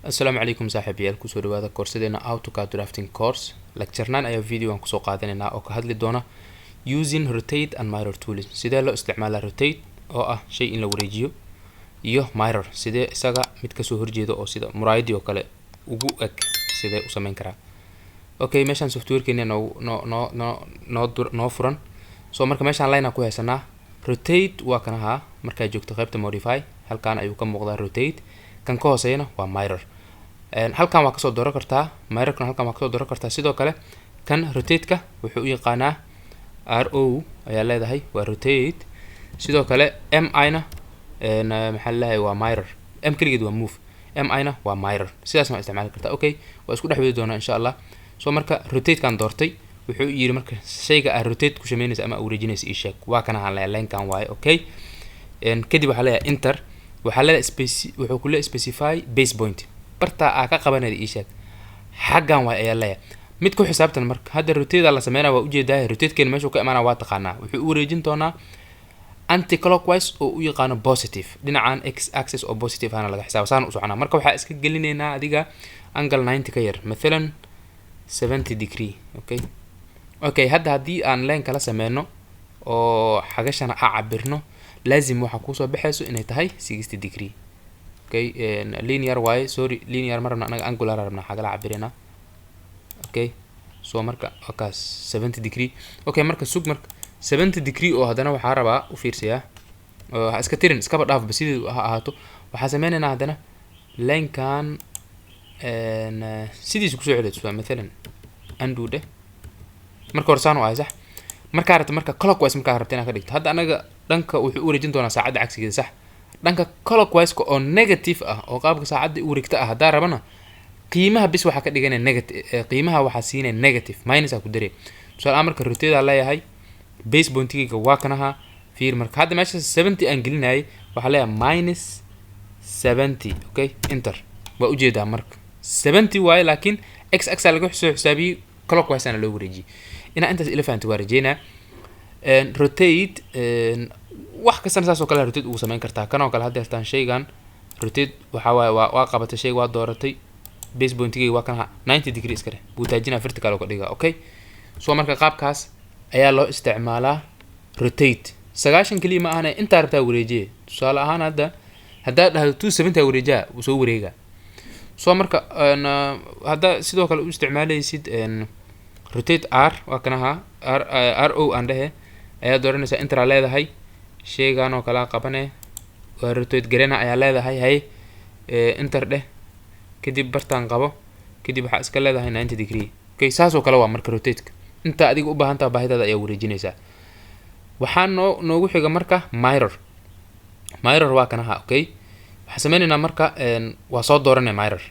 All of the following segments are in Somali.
Asalaamu calaykum saaxiibayaal, kusoo dhawaada koorsadeena AutoCAD drafting course. Lecture 9 ayaa videogan kusoo qaadanaynaa oo ka hadli doona using rotate and mirror tools. Sidee loo isticmaalaa rotate, oo ah shay in la wareejiyo, iyo mirror, sidee isaga mid kasoo horjeeda oo sida muraayadii oo kale ugu eg sidee u sameyn karaa? Okay, meeshaan softwarekeena noo noo noo noo noo noo furan. So marka meeshaan line aan ku haysanaa. Rotate waa kan ahaa. Markaad joogto qaybta modify, halkaan ayuu ka muuqdaa rotate. Kan ka hooseeyana waa mirror. Halkan waa kasoo dooran kartaa mirrorkan, halkan waa kasoo dooran kartaa. Sidoo kale kan rotate-ka wuxuu u yaqaanaa RO ayaa leedahay, waa rotate. Sidoo kale MI na maxaa laleeyahay? Waa mirror. M keligeed waa move, MI na waa mirror. Sidaasna waa isticmaali kartaa. Okay, waa isku dhex wadi doonaa insha Allah. So marka rotate-kan doortay, wuxuu yiri marka shayga aad rotate ku sameynaysa ama wareejinaysa ii sheeg. Waa kana aan leeyahay, line-kan waaye. Okay, kadib waxaa leeyahay enter. Waxaa leeyahay wuxuu ku leeyahay specify base point, bartaa aa ka qabanayda ii sheeg. Xaggan waay ayaa leeyahay. Mid ku xisaabtan marka hadda rotate la sameynaya waa ujeedaa. Rotate-keena meeshuu ka imaanaya waa taqaanaa. Wuxuu u wareejin doonaa anti clockwise oo u yaqaano positive, dhinacan x axis oo positive ahna laga xisaaba. Saan u soconaa. Marka waxaa iska gelinaynaa adiga angle 90 ka yar, mathalan 70 degree. Okay, hadda haddii aan line kala sameyno oo xagashana a cabirno, laazim waxaa kusoo baxayso inay tahay 60 degree. Okay, linear waaye, sorry, linear ma rabna anaga, angular rabna, xagala cabirina. Okay, so marka wakaas 70 degree. Okay, marka sug, marka 70 degree oo haddana waxaa rabaa u fiirsayaa oo ha iska tirin, iskaba dhaafba, sidii ha ahaato. Waxaa sameynaynaa haddana line-kan sidiisa kusoo celi. Tusaa mathalan undo dheh. Marka hore saan u ahay, sax? Markaa rabta marka clockwise, markaa rabta inaad ka dhigto, hadda anaga dhanka wuxuu u wareejin doonaa saacadda cagsigeeda, sax? Dhanka clockwise-ka oo negative ah oo qaabka saacadda u wareegta ah haddaa rabana, qiimaha bis waxaa ka dhiganaya negative, qiimaha waxaa siinaya negative, minus aa ku daraya. Tusaale ahaan marka rotate aa leeyahay, base pointigayga waa kan ahaa. Fiir, marka hadda meesha 70 aan gelinayay, waxaa leeyahay minus 70. Okay, enter. Waa ujeedaa marka 70 waaye, laakiin x x aa laga soo xisaabiyey, clockwise ana loo wareejiyey. Inaa intaas ila fahanti waa rajeynaa. Rotate wax kastana saas oo kale rotate ugu samayn kartaa. Kan oo kale hadda hertaan shaygan rotate waxaa waaye waa qabatay shayga, waa dooratay, base pointigayga waa kan ahaa, 90 degree iska dheh, buu taajinaa, vertical oo ka dhigaa. Okay, so marka qaabkaas ayaa loo isticmaalaa rotate. 90 keliya ma ahane, intaa rabtaa wareejiye. Tusaale ahaan hadda haddaad dhahdo 270 wareejiya, wuu soo wareegaa. So marka haddaa sidoo kale u isticmaalaysid rotate R, waa kan ahaa, R RO aan dhehe ayaa dooranaysaa, enter aa leedahay. Sheygan oo kalea qabane, waa rotate garena ayaa leedahay. Hay, enter dheh, kadib bartaan qabo, kadib waxaa iska leedahay 90 degree. Okay, saas oo kale waa marka rotateka. Inta adiga u baahan taha baahidaada ayaa wareejinaysaa. Waxaa noogu xiga marka mirror. Mirror waa kan ahaa. Okay, waxaan sameynaynaa marka waa soo dooranay mirror,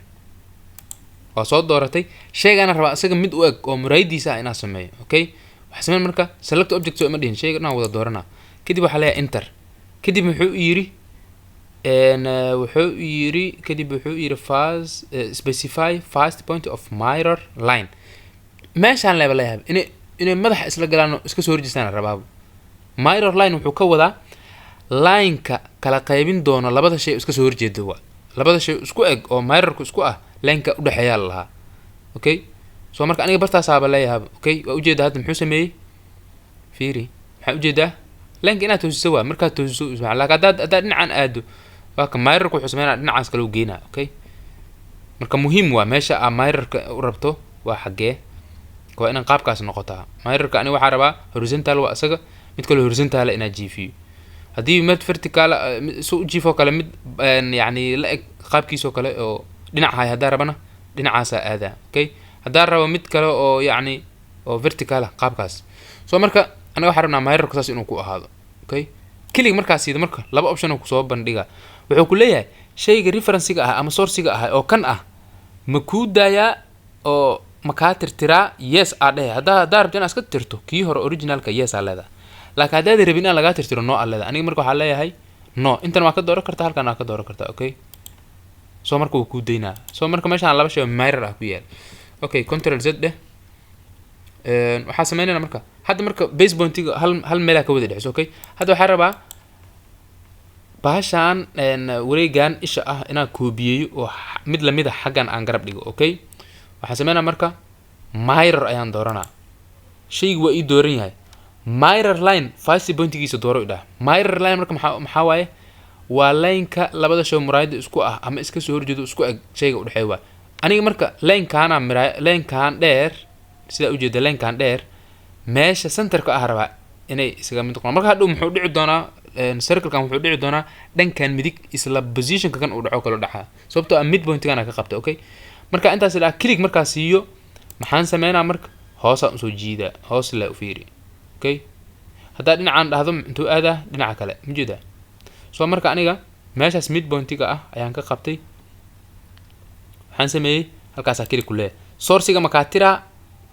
waa soo dooratay. Shaygaana rabaa isaga mid u eg oo muraayadiisa ah inaan sameeyo. Okay, waxaa sameyn marka select object, soo ima dhihin, shayga dhan wada dooranaa. Kadib waxaa leeyahay enter. Kadib muxuu yiri? Wuxuu yiri, kadib wuxuu yiri first specify first point of mirror line. Meeshaan leeba leeyahay inay madaxa isla galaan oo iska soo horjeestaan rabaaba. Mirror line wuxuu ka wadaa line-ka kala qaybin doono labada shay oo iska soo horjeeda. Waa labada shay isku eg oo mirrorku isku ah, line-ka udhexeeyaa la lahaa. Okay, so marka aniga bartaasaaba leeyahaaba. Okay, waa ujeedaa hadda muxuu sameeyey. Fiiri, maxaa ujeedaa? Line-ka inaad toosiso waa markaad toosiso, laakiin haddaad dhinacan aado, waa ka mirrorka wuxuu sameynaya dhinacaas kale u geynaa. Okay, marka muhiim waa meesha aa mirrorka u rabto waa xaggee, waa inaan qaabkaas noqotaa. Mirrorka aniga waxaa rabaa horizontal, waa isaga mid kaloo horizontal inaa jiifiyo. Haddii mid vertical su u jiifoo kale, mid yacni la eg qaabkiisoo kale oo dhinac hay haddaa rabana, dhinacaasaa aadaa. Okay, haddaa rabo mid kale oo yacni oo vertical ah, qaabkaas. So marka anaga waxaa rabnaa mirrorka saas inuu ku ahaado. Okay, keliga markaa siida marka laba option oo kusoo bandhiga. Wuxuu ku leeyahay shayga referencega ah ama sourcega ah oo kan ah ma kuu daayaa oo ma kaa tirtiraa? Yes aa dhehe. Haddaa rabto inaad iska tirto kii hore originalka, yes aa leedahay, laakiin haddaad rabin inaan lagaa tirtiro, no aa leedahay. Aniga marka waxaa leeyahay no. Intan waa ka dooran kartaa, halkan waa ka dooran kartaa. Okay, so marka wuu kuu daynaa. So marka meeshaan laba shay oo mirror ah ku yaal. Okay, Control Z dheh. Waxaa sameynayna marka hadda marka base pointiga hal meelaa ka wada dhexeyso. Okay, hadda waxaa rabaa bahashaan wareegan isha ah inaan koobiyeeyo oo Mid lamid a xaggan aan garab dhigo. Okay, waxaan sameynaa marka mirror ayaan dooranaa. Shaygu waa ii dooran yahay. Mirror line first pointigiisa dooro idhaah. Mirror line marka maxaa waaye? Waa lineka labada shay muraayada isku ah ama iska soo horjeedo, isku eg shayga udhexeeya. Waa aniga marka linekaana linekan dheer, sidaa ujeeda, linekan dheer meesha centerka ah rabaa inay isaga mid noqdaan. Marka hadhow muxuu dhici doonaa? Circlekan wuxuu dhici doonaa dhankan midig, isla positionka kan uu dhaco kalo dhacaa, sababtoo ah mid pointigan ka qabta. Okay, marka intaas idhaa, click markaa siiyo, maxaan sameynaa marka? Hoosaan usoo jiidaa, hoos le u fiiri. Okay, haddaa dhinacaan dhahdo, intuu aadaa? Dhinaca kale ma jeedaa? So marka aniga meeshaas mid pointiga ah ayaan ka qabtay. Waxaan sameeyey halkaasaa click ku leeyahay. Sourceiga makaa tiraa?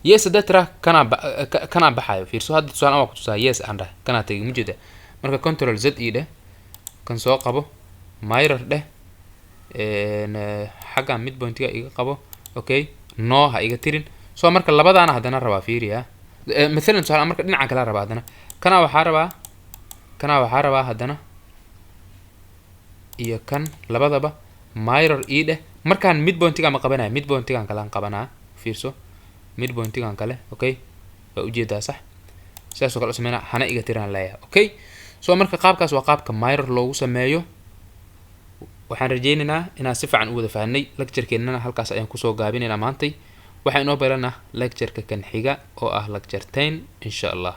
Yes, haddaa tiraa, kanaa baxayo. Fiirso hadda, tusaale waa kutusaa. Yes aan dhahay, kanaa tegay, ma jeeda? Marka Control Z e dheh, kan soo qabo, mirror dheh, xaggan mid pointiga iga qabo. Okay, no, ha iga tirin. So marka labadaana haddana rabaa, fiiriya. Mathalan, tusaale, marka dhinaca kale rabaa haddana. Kanaa waxaa rabaa, kanaa waxaa rabaa haddana iyo kan, labadaba mirror ii dheh. Markaan mid pointiga ma qabanaya, mid pointigan kalean qabanaa. Fiirso, mid pointigan kale. Okay, waa ujeedaa, sax? Sidaasoo kale u sameynaa, hana iga tiraan leeyahay. Okay, so marka qaabkaas waa qaabka mirror loogu sameeyo. Waxaan rajeynaynaa inaan si fiican u wada fahnay. Lecturekeennana halkaas ayaan kusoo gaabinaynaa maantay. Waxaa inoo baranaa lectureka kan xiga oo ah lecture 10, insha Allah.